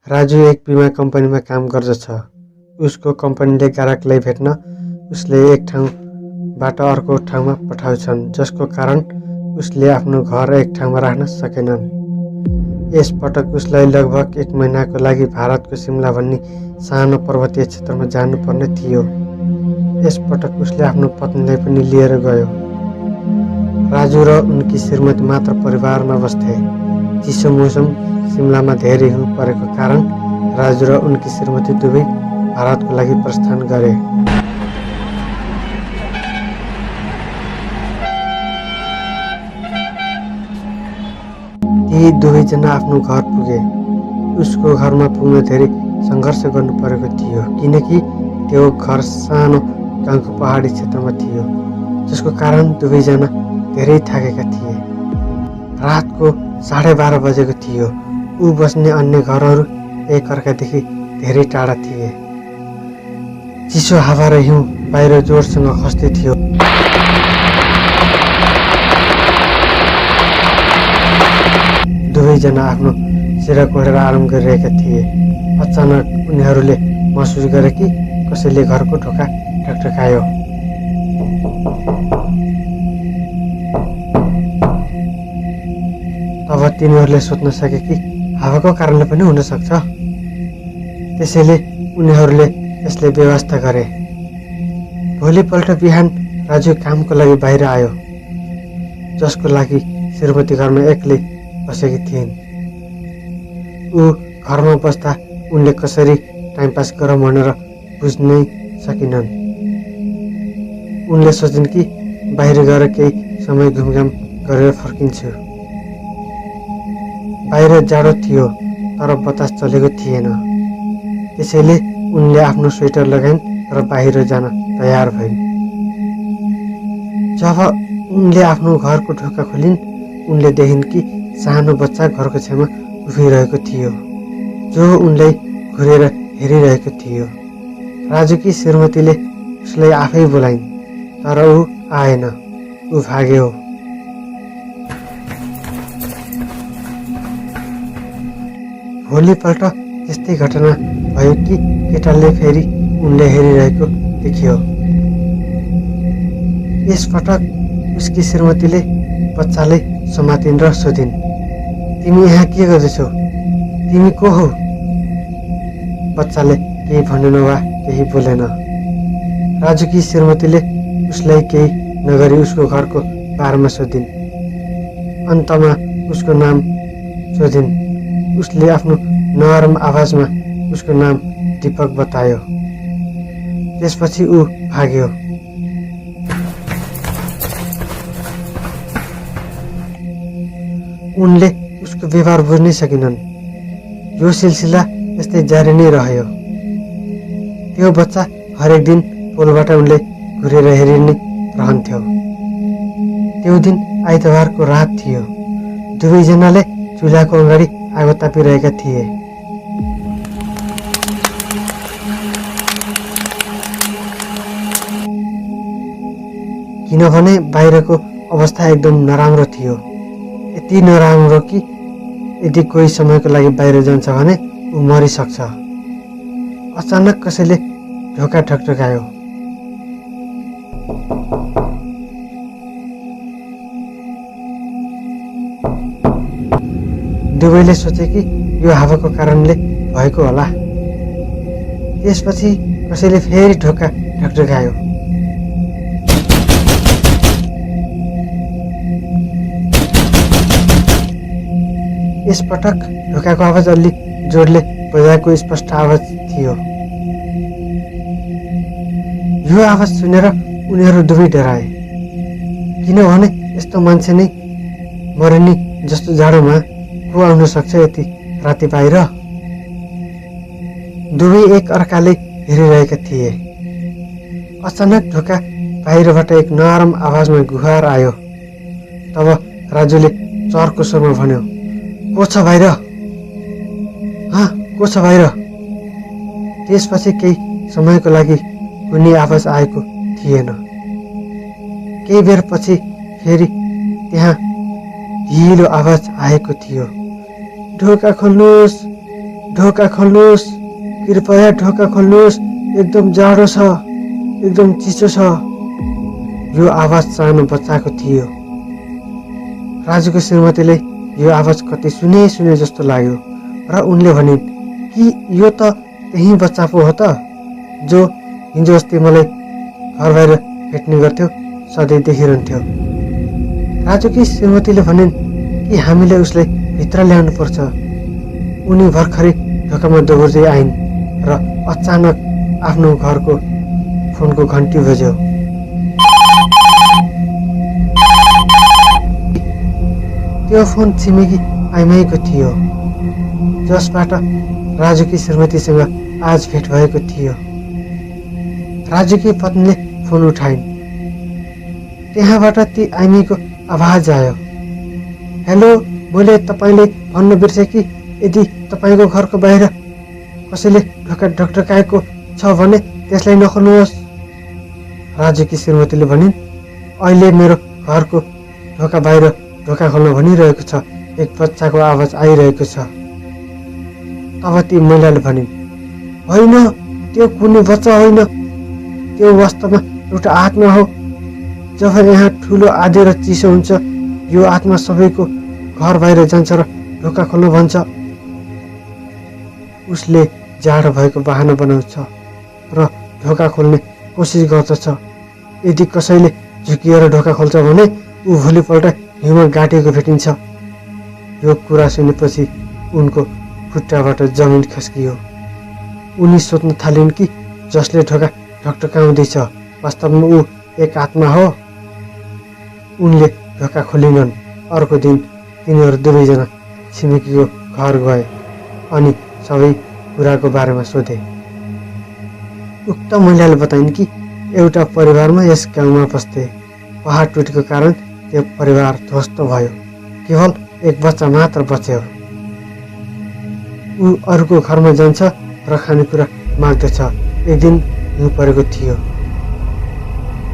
राजु एक बीमा कम्पनीमा काम गर्दछ। उसको कम्पनीले ग्राहकलाई भेट्न उसले एक ठाउँबाट अर्को ठाउँमा पठाउँछन्, जसको कारण उसले आफ्नो घर एक ठाउँमा राख्न सकेनन्। यस पटक उसलाई लगभग 1 महिनाको लागि भारतको शिमला भन्ने सानो पर्वतीय क्षेत्रमा जानुपर्ने थियो। यस पटक उसले आफ्नो पत्नीलाई पनि लिएर गयो। राजु र उनकी श्रीमती मात्र परिवारमा बस्थे। चिसो मौसम शिमलामा धेरै हिउँ परेको कारण राजु र उनकी श्रीमती दुवै भारतको लागि प्रस्थान गरे। ती दुवैजना आफ्नो घर पुगे। उसको घरमा पुग्न धेरै सङ्घर्ष गर्नु परेको थियो, किनकि त्यो घर सानो गाउँको पहाडी क्षेत्रमा थियो, जसको कारण दुवैजना धेरै थाकेका थिए। रातको 12:30 बजेको थियो। ऊ बस्ने अन्य घरहरू एकअर्कादेखि धेरै टाढा थिए। चिसो हावा र हिउँ बाहिर जोडसँग खस्दै थियो। दुवैजना आफ्नो सिरा कोडेर आराम गरिरहेका थिए। अचानक उनीहरूले महसुस गरे कि कसैले घरको ढोका ठकठकायो। तब तिनीहरूले सोच्न सके कि हावाको कारणले पनि हुन सक्छ। त्यसैले उनीहरूले यसले व्यवस्था गरे। भोलिपल्ट बिहान राजु कामको लागि बाहिर आयो, जसको लागि श्रीमती घरमा एक्लै बसेकी थिइन्। ऊ घरमा बस्दा उनले कसरी टाइम पास गरौँ भनेर बुझ्नै सकिनन्। उनले सोचिन् कि बाहिर गएर केही समय घुमघाम गरेर फर्किन्छु। बाहिर जाडो थियो तर बतास चलेको थिएन। त्यसैले उनले आफ्नो स्वेटर लगाइन् र बाहिर जान तयार भइन्। जब उनले आफ्नो घरको ढोका खोलिन्, उनले देखिन् कि सानो बच्चा घरको छेउमा उभिरहेको थियो, जो उनलाई घुरेर हेरिरहेको थियो। राजुकी श्रीमतीले उसलाई आफै बोलाइन्, तर ऊ आएन। ऊ भाग्यो। भोलिपल्ट त्यस्तै घटना भयो कि केटाले फेरि उनले हेरिरहेको देखियो। यसपटक उसकी श्रीमतीले बच्चालाई समातिन् र सोधिन्, तिमी यहाँ के गर्दैछौ? तिमी को हौ? बच्चाले केही भनेन वा केही बोलेन। राजुकी श्रीमतीले उसलाई केही नगरी उसको घरको बारेमा सोधिन्। अन्तमा उसको नाम सोधिन्। उसले आफ्नो नरम आवाजमा उसको नाम दीपक बतायो। त्यसपछि ऊ भाग्यो। उनले उसको व्यवहार बुझ्नै सकिनन्। यो सिलसिला यस्तै जारी नै रह्यो। त्यो बच्चा हरेक दिन पोलबाट उनले घुरेर हेरि नै रहन्थ्यो। त्यो दिन आइतबारको रात थियो। दुवैजनाले चुल्हाको अगाडि आगो तापिरहेका थिए। किनभने बाहिरको अवस्था एकदम नराम्रो थियो। यति नराम्रो कि यदि कोही समयको लागि बाहिर जान्छ भने ऊ मरिसक्छ। अचानक कसैले ढोका ठकठकायो। दुवैले सोचे कि यो हावाको कारणले भएको होला। त्यसपछि कसैले फेरि ढोका ठकठकायो। यसपटक ढोकाको आवाज अलि जोडले बजाएको स्पष्ट आवाज थियो। यो आवाज सुनेर उनीहरू दुवै डराए, किनभने यस्तो मान्छे नै मरेनी जस्तो जाडोमा को आउन सक्छ यति राति बाहिर? दुवै एक अर्काले हेरिरहेका थिए। अचानक ढोका बाहिरबाट एक नरम आवाजमा गुहार आयो। तब राजुले चर्को स्वरमा भन्यो, को छ बाहिर? को छ बाहिर? त्यसपछि केही समयको लागि कुनै आवाज आएको थिएन। केही बेर पछि फेरि त्यहाँ ढिलो आवाज आएको थियो। ढोका खोल्नुहोस्, ढोका खोल्नुहोस्, कृपया ढोका खोल्नुहोस्, एकदम जाडो छ, एकदम चिसो छ। यो आवाज सानो बच्चाको थियो। राजुको श्रीमतीले यो आवाज कति सुने जस्तो लाग्यो र उनले भनिन् कि यो त त्यही बच्चा पो हो त जो हिजो अस्ति मलाई घर बाहिर भेट्ने गर्थ्यो, सधैँ देखिरहन्थ्यो। राजुकी श्रीमतीले भनिन् कि हामीले उसलाई भित्र ल्याउनु पर्छ। उनी भर्खरै ढोकामा दोहोर्दै आइन् र अचानक आफ्नो घरको फोनको घन्टी बज्यो। त्यो फोन छिमेकी आइमाईको थियो, जसबाट राजुकी श्रीमतीसँग आज भेट भएको थियो। राजुकी पत्नीले फोन उठाइन्। त्यहाँबाट ती आइमाईको आवाज आयो, हेलो, मैले तपाईँले भन्न बिर्सेँ कि यदि तपाईँको घरको बाहिर कसैले ढोका ढकढकाएको छ भने त्यसलाई नखोल्नुहोस्। राजुकी श्रीमतीले भनिन्, अहिले मेरो घरको ढोका बाहिर ढोका खोल्न भनिरहेको छ, एक बच्चाको आवाज आइरहेको छ। तब ती महिलाले भनिन्, होइन, त्यो कुनै बच्चा होइन, त्यो वास्तवमा एउटा आत्मा हो। जब यहाँ ठुलो आँधी र चिसो हुन्छ, यो आत्मा सबैको घर बाहिर जान्छ र ढोका खोल्न भन्छ। उसले जाडो भएको बहाना बनाउँछ र ढोका खोल्ने कोसिस गर्दछ। यदि कसैले झुकिएर ढोका खोल्छ भने ऊ भोलिपल्ट हिउँमा गाडिएको भेटिन्छ। यो कुरा सुनेपछि उनको खुट्टाबाट जमिन खस्कियो। उनी सोध्न थालिन् कि जसले ढोका ढकढकाउँदैछ वास्तवमा ऊ एक आत्मा हो। उनले ढोका खोलिनन्। अर्को दिन तिनीहरू दुवैजना छिमेकीको घर गए अनि सबै कुराको बारेमा सोधे। उक्त महिलाले बताइन् कि एउटा परिवारमा यस गाउँमा बस्थे। पहाड टुटेको कारण त्यो परिवार ध्वस्त भयो। केवल एक बच्चा मात्र बच्यो। ऊ अरूको घरमा जान्छ र खानेकुरा माग्दछ। एक दिन हिउँ परेको थियो।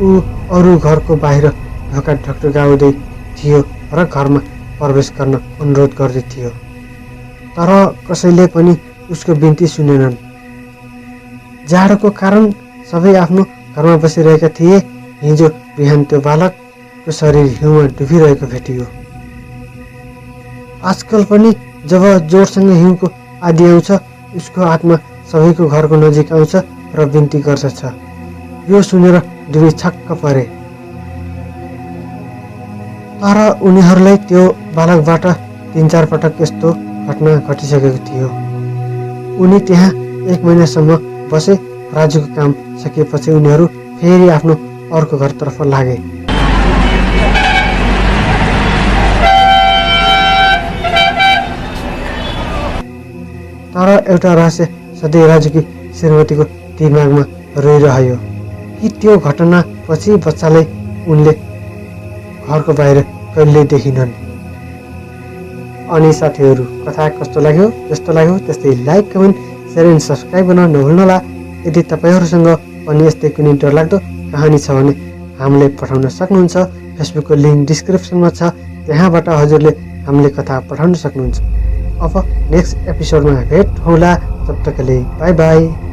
ऊ अरू घरको बाहिर ढोका ढकढकाउँदै थियो र घरमा प्रवेश गर्न अनुरोध गर्दै थियो, तर कसैले पनि उसको बिन्ती सुनेनन्। जाडोको कारण सबै आफ्नो घरमा बसिरहेका थिए। हिजो बिहान त्यो बालकको शरीर हिउँमा डुबिरहेको भेटियो। आजकल पनि जब जोडसँग हिउँको आँधी आउँछ, उसको आत्मा सबैको घरको नजिक आउँछ र बिन्ती गर्दछ। यो सुनेर दुवै छक्क परे। तर उनीहरूलाई त्यो बालकबाट 3-4 पटक यस्तो घटना घटिसकेको थियो। उनी त्यहाँ 1 महिनासम्म बसे। राजुको काम सकिएपछि उनीहरू फेरि आफ्नो अर्को घरतर्फ लागे। तर एउटा रहस्य सधैँ राजुकी श्रीमतीको दिमागमा रहिरह्यो कि त्यो घटना पछि बच्चालाई उनले घरको बाहिर कहिल्यै देखिनन्। अनि साथीहरू, कथा कस्तो लाग्यो? जस्तो लाग्यो त्यस्तै like, comment, share and subscribe गर्न नभुल्नुहोला। यदि तपाईँहरूसँग पनि यस्तै कुनै डरलाग्दो कहानी छ भने हामीलाई पठाउन सक्नुहुन्छ। फेसबुकको लिङ्क डिस्क्रिप्सनमा छ, त्यहाँबाट हजुरले हामीलाई कथा पठाउन सक्नुहुन्छ। अब नेक्स्ट एपिसोडमा भेट होला। तब तकले बाई बाई।